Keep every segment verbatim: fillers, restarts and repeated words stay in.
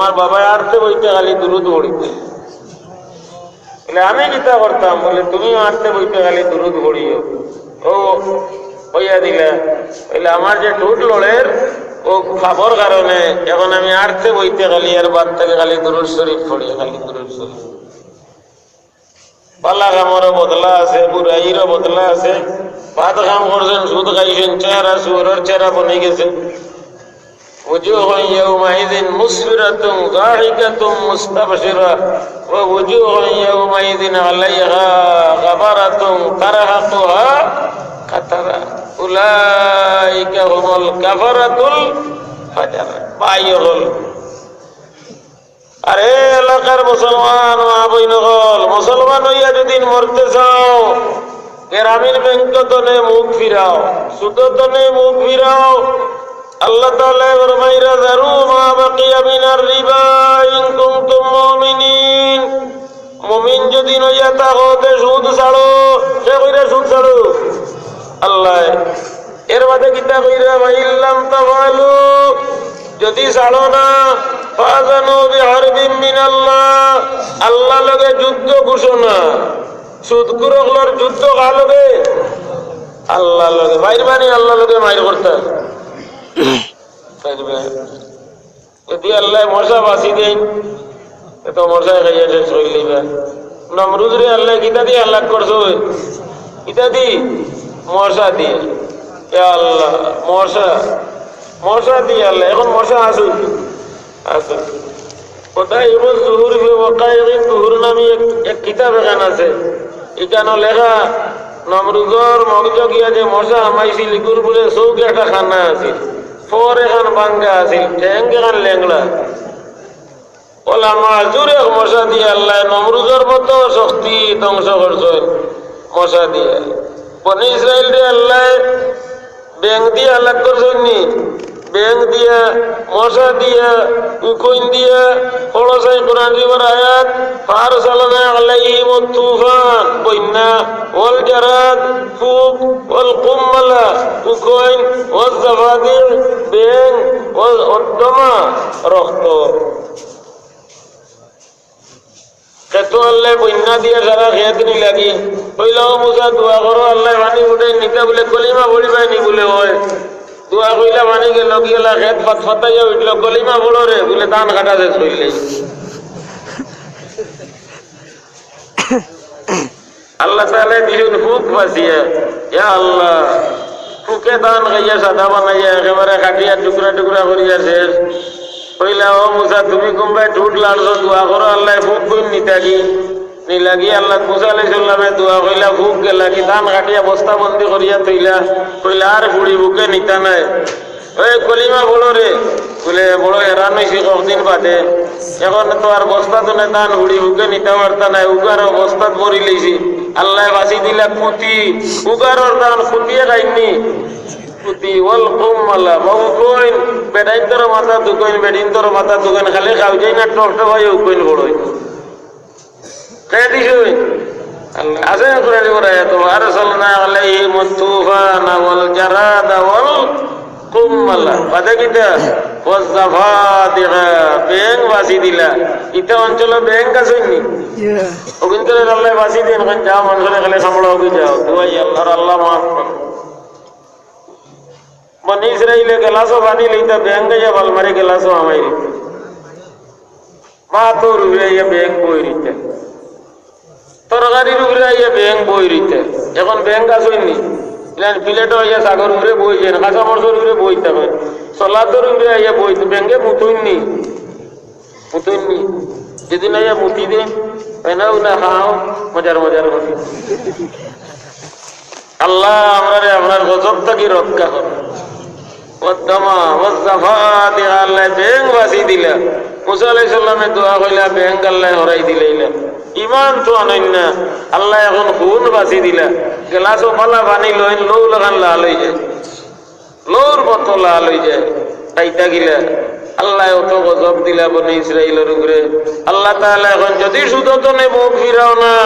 আমার বাবায় আটতে বইতে খালি দুরুদ পড়িতে।" বলে, "আমি কিতা করতাম?" বলে, "তুমি আটতে বইতে খালি দুরুদ পড়িও।" ও কইয়া দিলা। বলে, "আমার যে ঠুট লড়ের, ও খাবর কারণে এখন আমি আটতে বইতে খালি আর বাদ থাকি খালি দুরুদ শরীফ পড়ি, খালি দুরুদ শরীফ।" বালা কামরও বদলা আছে, বুরাইরও বদলা আছে। বাদ কাম করছেন, সুদ খাইছেন, চেহারা শুয়োরর চেহারা বনি গেছে। وجوه يومئذ مسفرة ضاحكة مستبشرة ووجوه يومئذ عليها غبرة ترهقها قترة أولئك هم الكفرة الفجرة। ভাই অকল, আরে এলাকার মুসলমান মা বইন অকল, মুসলমান অইয়া যদি মরতে চাও, গ্রামীণ ব্যাংক তনে মুখ ফিরাও, সুদ তনে মুখ ফিরাও। আল্লাহ তাআলা ফরমাইরা, "ذروا ما بقي من الربا إن كنتم مؤمنين।" মুমিন যদি অইয়া থাকো, তে সুদ ছাড়ো। কে কইরা সুদ ছাড়ো? আল্লাহ। এর বাদে কিতা কইরা, "فإن لم تفعلوا", যদি ছাড়ো না, "فأذنوا بحرب من الله", আল্লাহ লগে যুদ্ধ ঘোষণা। সুদখুর অকলর যুদ্ধ কার লগে? আল্লাহ লগে। বাইর বানি আল্লাহ লগে মাইর করতা। যদি আল্লাহ মশা বাঁচি দেন, এ তো মশায় খাইয়া শেষ করি লইবা। নমরুদরে আল্লাহ কিতা দিয়া হালাক করছে? কিতা দি? মশা দিয়া। ইয়া আল্লাহ, মশা, মশা দিয়া আল্লাহ। এখন মশা আছে? আছে। ওটা ইবন জুহুর ফি ওয়াকাইকি জুহুর নামে এক, এক কিতাব এখান আছে। এখানো লেখা, নমরুদর মগজ গিয়া যে মশা হামাইছিল, ইগুর বুলে চউখ একটা কানা আছিল, ফর এখান বাঙ্গা আছিল, ঠেং এখান লেংড়া। ওলা মাজুর এক মশা দিয়া আল্লাহ নমরুদর মতো শক্তি ধ্বংস করছইন, মশা দিয়া। বনি ইসরাইলরে আল্লাহ ব্যাঙ দিয়া হালাক করছইন নি? ব্যাঙ দিয়া, মশা দিয়া, উকইন দিয়া। পড়ো চাই কোরআন শরীফর আয়াত, "فأرسلنا عليهم الطوفان", বন্যা, "والجراد", ফুক, "والقمل", উকইন, "والضفادع", ব্যাঙ, "والدم", রক্ত। খেতো আল্লাহ বন্যা দিয়া সারা খেত নিলাগি। কইলা, "ও মুসা, দোয়া করো, আল্লাহ পানি উঠাই নিতা", বুলে, "কলিমা পড়িবায় নি?" বুলে, "অয়।" দোয়া কইলা, পানি গেল, গিয়া খেত ফাতফাতাইয়া উঠলো, "কলিমা পড়ো রে", বুলে, "ধান কাটা শেষ করিলে।" আল্লাহ তাআলা দিছইন ফুক বাঁচিয়া। ইয়া আল্লাহ, ফুকে ধান খাইয়া সাদা বানাইয়া একেবারে কাটিয়া টুকরা টুকরা করিয়া শেষ। কইলা, "ও মুসা, তুমি কুনবায় ঠুট লাড়ছো, দোয়া করো, আল্লাহ ফুক কইন নিতাগি।" নিলাগি আল্লাহ মুসা আলাইহিস সালামে দোয়া কইলা, ফুক গেলাগি, ধান কাটিয়া বস্তাবন্দি করিয়া থইলা। কইলা, "আর ফুড়ি ফুকে নিতা নায়।" ওই কলিমা পড়ো রে, বুলে, "বড় হেরান অইছি কতদিন বাদে, এখন তো আর বস্তা তনে ধান ফুড়ি ফুকে নিতা পারতা নায়, উগারও বস্তাত ভরি লইছি।" আল্লায় বাঁচি দিলা কুতি, উগারর ধান কুতিয়ে খাইন নি। কুতি, "ওয়াল কুম্মালা", বাবু কইন, বেটাইন্তর মাথা দুকইন, বেটিন্তর মাথা দুকইন, খালি খাও যাই না, টপ টপ অইয়া উকইন বড় অইন। কে দিছইন? আল্লাহ। আছে না কোরআনে বড় আয়াত, "ওয়া আরসালনা আলাইহিমুত তুফানা ওয়াল জারাদা ওয়াল কুম্মালা।" বাদে কিতা? "ওয়াজ জাফাদিগা", ব্যাঙ বাঁচি দিলা। ইতা অঞ্চলো ব্যাঙ আছইন নি? ইয়া। অগুইন্তরে আল্লায় বাঁচি দেইন, কইন, "যাও, মানুষরে খালি কামড়াও, যাও।" দুয়াই আল্লাহর, আল্লাহ মাফ করো। বনি ইসরাইলে গেলাসো পানি লইতা, ব্যাঙ আইয়া ফাল মারি গেলাসো হামাই দিতা। ভাতর উপরে আইয়া ব্যাঙ বই রইতা, তরকারির উপরে আইয়া ব্যাঙ বই রইতা। এখন ব্যাঙ আছইন নি? ইলান প্লেটো আইয়া শাকর উপরে বই যাইন, কাঁচা মরিচর উপরে বই থাকইন, সলাদর উপরে আইয়া বই, ব্যাঙে মুতইন নি? মুতইন নি? যেদিন আইয়া মুতি দে, এনাও না খাও, মজার মজার করি। আল্লাহ আমরারে আপনার গজব থাকি রক্ষা করো। ওয়াদ্দামা ওয়াজ্জাফাদিগা, আল্লায় ব্যাঙ বাঁচি দিলা। মুসা আলাইহিস সালামে দোয়া কইলা, ব্যাঙ আল্লায় হরাই দিলাইলা। ইমান তো আনইন না, আল্লায় এখন খুন বাঁচি দিলা। গেলাসো বালা পানি লইন, লউ লাখান লাল অই যায়। লউর মতো লাল অই যায়, খাইতা গিলা। আল্লায় অত গজব দিলা বনি ইসরাইলর উপরে। আল্লাহ তাআলা এখন যদি সুদ তনে মুখ ফিরাও না,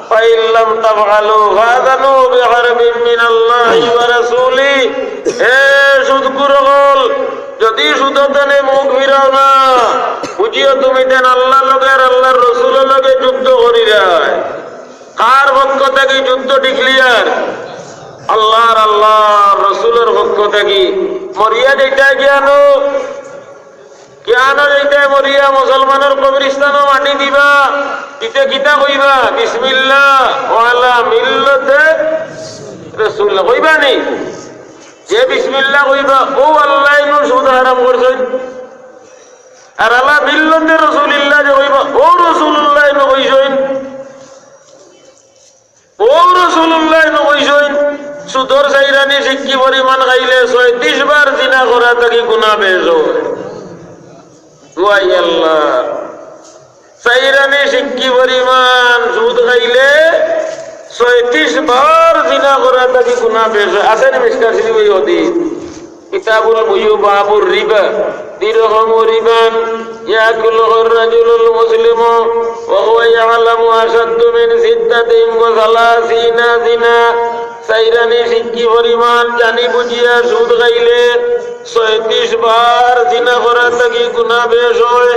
ফাইল্লাম তাফআলু ফাযানু বিহারবিম মিনাল্লাহি ওয়া রাসূলি। হে সুদখুর অকল, যদি সুদর তনে মুখ ফিরাও না, বুঝিও তুমি তেন আল্লাহর লগে আর আল্লাহর রসুলর লগে যুদ্ধ করিরায়। কার পক্ষ থাকি যুদ্ধ declare? আল্লাহ আর আল্লাহর রসুলর পক্ষ থাকি। মরিয়া যাইতায় কিয়ানো, কিয়ানো যাইতায় মরিয়া? মুসলমানর কবরস্থানো মাটি দিবা, দিতে কিতা কইবা? বিসমিল্লাহ ওয়ালা মিল্লতে রসুল কইবা নি? যে বিসমিল্লাহ কইবা, অউ আল্লায় নু সুদ হারাম করছইন। আর আলা মিল্লতে রসুলিল্লাহ যে কইবা, অউ রসুলুল্লায় নু কইছইন। অউ রসুলুল্লায় নু কইছইন, সুদর চাইরানি সিক্কি পরিমাণ খাইলে ছয়ত্রিশ বার জিনা করা থাকি গুনা বেশ অয়। ওয়াই আল্লাহ, চাইরানি সিক্কি পরিমাণ সুদ খাইলে ছয়ত্রিশ বার জিনা করা থাকি গুনা বেশ অয়। আছে নি মিশকাত শরীফো ই হাদিস? কিতাবুল বুয়ু, বাবুর রিবা। দিরহামু রিবান ইয়াকুলুহুর রাজুলুল মুসলিমু ওয়া হুয়া ইয়ালামু আশাদ্দু মিন সিত্তাতিন ওয়া সালাসিনা জিনা। চাইরানি সিক্কি পরিমাণ জানি বুঝিয়া সুদ খাইলে ছয়ত্রিশ বার জিনা করা থাকি গুনা বেশ অয়।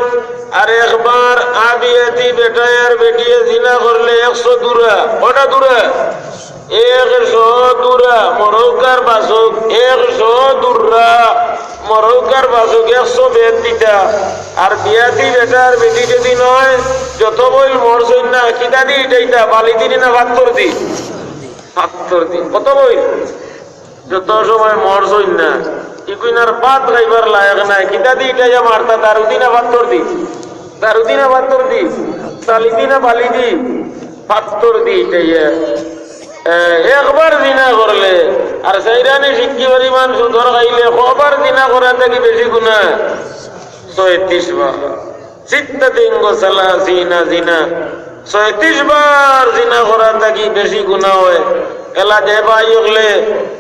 আর একবার আবিয়াতি বেটায় আর বেটিয়ে জিনা করলে একশো দুরা। কয়টা দুরা? একশো দুরা, মরউক আর বাচউক, একশো দুরা, মরউক আর বাচউক, একশো বেদ দিতা। আর বিয়াতি বেটা আর বেটি যদি নয়, যত বইল মরছইন না, কিতা দি ইটাইতা, বালি দি নি না ফাত্তর দি? ফাত্তর দি। কত বইল? যত সময় মরছইন না, ইগুইন আর ভাত খাইবার লায়ক নায়, কিতা দি ইটাইয়া মারতা, দারু দি না ফাত্তর দি? দারু দি না ফাত্তর দি? তালি দি না বালি দি? ফাত্তর দি ইটাইয়া। এ, একবার জিনা করলে, আর চাইরানি সিক্কি পরিমাণ সুদর খাইলে, কবার জিনা করা থাকি বেশি গুনা? ছয়ত্রিশ বার। সিত্তাতিন ওয়া সালাসিনা জিনা। ছয়ত্রিশ বার জিনা করা থাকি বেশি গুনা অয়। এলা যে ভাই অকলে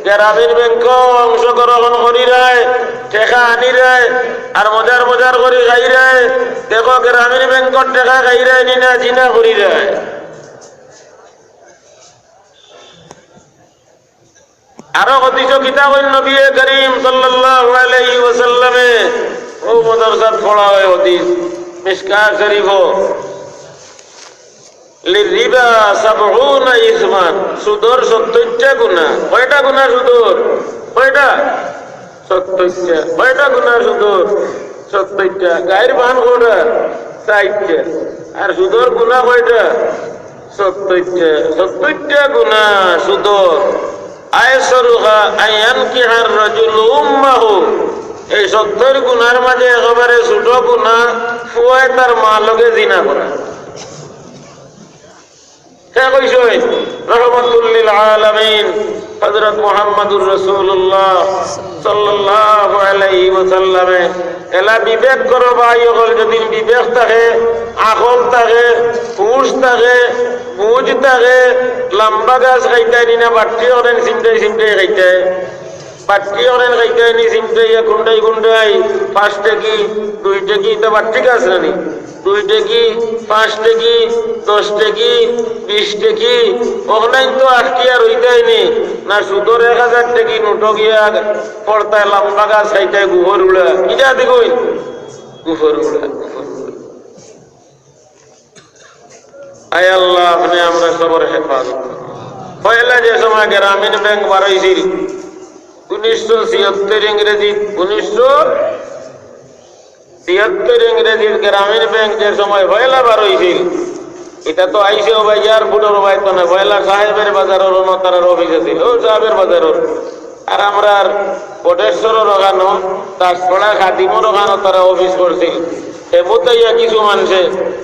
গ্রামীণ ব্যাংকো অংশগ্রহণ করিরায়, টেকা আনিরায়, আর মজার মজার করি খাইরায়, দেখো গ্রামীণ ব্যাংকর টেকা খাইরায় নি না জিনা করিরায়। আরো হাদিসো কিতা কইন নবী করিম সাল্লাল্লাহু আলাইহি ওয়াসাল্লামে, অউ মাদ্রাসাত পড়া অয় হাদিস, মিশকাত শরীফো, লিররিবা সাবউনা ইসমান, সুদর সত্তইরটা গুনা। কয়টা গুনা সুদর? কয়টা? সত্তইরটা। কয়টা গুনা সুদর? সত্তইরটা। গাইর বান কয়টা? চাইরটা। আর সুদর গুনা কয়টা? সত্তইরটা। সত্তইরটা গুনা সুদর। আইসারুহা আন ইয়ানকিহার রাজুলু উম্মাহু। এই সত্তইর গুনার মাঝে একেবারে ছোট গুনা, ফুয়ায় তার মা লগে জিনা করা। কে কইছইন? রহমাতুল লিল আলামিন হযরত মুহাম্মাদুর রাসূলুল্লাহ সাল্লাল্লাহু আলাইহি ওয়াসাল্লামে। এলা বিবেক করো ভাই অকল, যদি বিবেক থাকে, আকল থাকে, হুশ থাকে, বুঝ থাকে, লাম্বা গাছ খাইতায় নি না, বাট্টি অকলেন চিমটাই চিমটাই খাইতায়। বাট্টি অকলেন খাইতায় নি চিমটাইয়া, খুন্ডাই খুন্ডাই, পাঁচ টেকি, দুই টেকি, ইতা বাট্টি গাছ না নি? দুই টেকি, পাঁচ টেকি, দশ টেকি, বিশ টেকি, অকলাইন তো আটকিয়া রইতায় নি। না সুদর এক হাজার টেকি নোটো গিয়া পড়তায়, লাম্বা গাছ খাইতায়, গুফর উড়া। কিতা দেখইন? গুফর উড়া, গুফর উড়া। আয় আল্লাহ, আপনে আমরা সবর হেফাজত করুন। পয়লা যে সময় গ্রামীণ ব্যাংক বারইছিল, উনিশশো ছিয়াত্তর ইংরেজি, উনিশশো ছিয়াত্তর ইংরেজির গ্রামীণ ব্যাংক যে সময় পয়লা বারইছিল, ইটা তো আইছে অউ বাই এয়ারপোর্টর অউ বাই তো না, পয়লা সাহেবের বাজারর অনো তারার অফিস আছিল, অউ সাহেবের বাজারর। আর আমরার বটেশ্বরর অখানো, দাসপাড়া খাদিমর অখানো তারা অফিস করছিল। হেমুত আইয়া কিছু মানষে,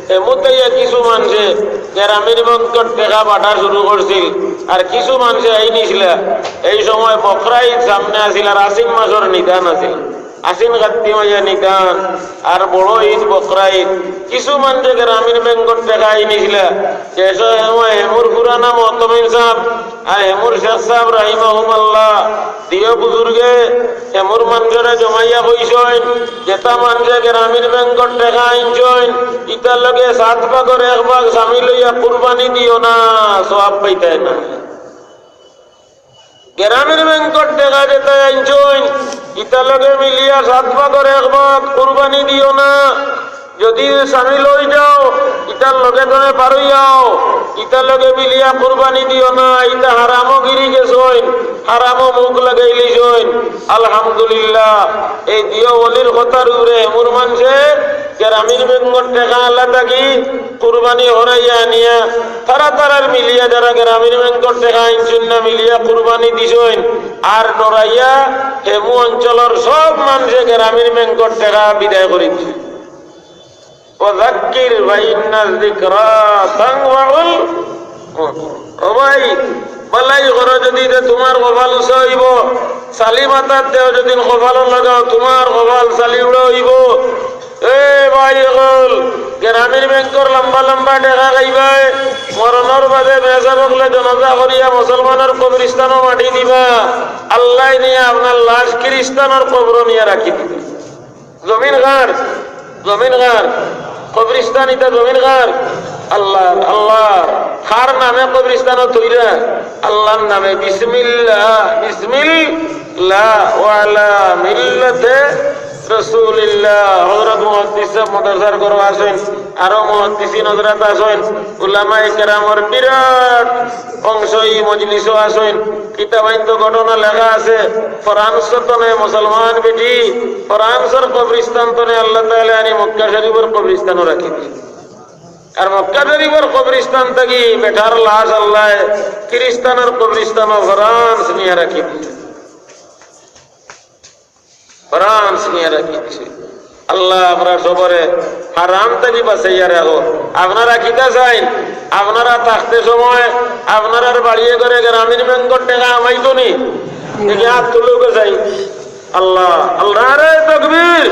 হেমুত আইয়া কিছু মানষে গ্রামীণ ব্যাংকর টেকা বাটা শুরু করছিল। আর কিছু মানষে আইন নিছলা। এই সময় বকরা ইদ সামনে আছিল আর আশ্বিন মাসর নিদান আছিল। আশ্বিন কাত্তি মাসে নিদান, আর বড় ইদ বকরা ইদ। কিছু মানষে গ্রামীণ ব্যাংকর টেকা আইন নিছলা। যে সময় হেমুর পুরানা মহতমিম সাব আর হেমুর শেখ সাব রাহিমাহুমাল্লাহ, দিও বুজুর্গে হেমুর মানষরে জমাইয়া কইছইন, যেতা মানষে গ্রামীণ ব্যাংকর টেকা আনছইন, ইতার লগে সাত ভাগর এক ভাগ সামিল অইয়া কুরবানি দিও না, সওয়াব পাইতায় না। গ্রামীণ ব্যাংকর টেকা যেতা আনছইন, ইতার লগে মিলিয়া সাত ভাগর এক ভাগ কুরবানি দিও না। যদি সামিল অই যাও, ইতার লগে তুমি পারো যাও, ইতার লগে মিলিয়া কুরবানি দিও না। ইতা হারামো গিরি গেছইন, হারামো মুখ লাগাইলিছইন। আলহামদুলিল্লাহ, এই দিও ওলির কথার উপরে এমুর মানষে গ্রামীণ ব্যাংকর টেকা আলা থাকি কুরবানি হরাইয়া আনিয়া, তারা তারার মিলিয়া, যারা গ্রামীণ ব্যাংকর টেকা আনছইন না মিলিয়া কুরবানি দিছইন, আর ডরাইয়া হেমু অঞ্চলর সব মানষে গ্রামীণ ব্যাংকর টেকা বিদায় করি দিছইন। ওয়াযাক্কির ফাইন্নায যিকরা তানফাউল মুমিনিন। ও ভাই, বালাই করো যদি, তে তুমার কপাল উচা অইবো। ছালি মাথাত দেও যদি কপালো লাগাও, তুমার কপাল ছালি উড়া অইবো। এ ভাই অকল, গ্রামীণ ব্যাংকর লম্বা লম্বা টেকা খাইবায়, মরণর বাদে মেসাব অকলে জনাজা করিয়া মুসলমানর কবরস্থানো মাটি দিবা, আল্লায় নিয়া আপনার লাশ খ্রিস্টানর কবরো নিয়া রাখি দিবা। জমিন কার? জমিন কার? কবরস্থান ইতা জমিন কার? আল্লার। আল্লার। কার নামে কবরস্থানো থইরা? আল্লার নামে। বিসমিল্লাহ, বিসমিল্লাহ, ওয়া আলা মিল্লাতে রাসূলিল্লাহ। হযরত মুহাদ্দিস সাহেব মাদ্রাসার ঘরো আছইন, আরো মুহাদ্দিসিন হযরত আছইন, উলামায়ে কেরামর বিরাট অংশ ই মজলিসো আছইন। কিতাবাইন্তো ঘটনা লেখা আছে, ফ্রান্স তনে মুসলমান বেটি, ফ্রান্সর কবরস্থান তনে আল্লাহ তাআলা আনি মক্কা শরীফর কবরস্থানো রাখি দিছইন। আর মক্কা শরীফর কবরস্থান থাকি বেটার লাশ আল্লায় খ্রিস্টানর কবরস্থানো ফ্রান্স নিয়া রাখি দিছইন। ফ্রান্স নিয়া রাখি দিছইন। আল্লাহ আপনার সবরে হারাম থাকি বাঁচাইয়া রাখো। আপনারা কিতা চাইন? আপনারা থাকতে সময় আপনারার বাড়িয়ে ঘরে গ্রামীণ ব্যাংকর টেকা হামাইতো নি? দেখি হাত তুলউক্কা চাই। আল্লাহ, আল্লাহ, নারায়ে তাকবীর,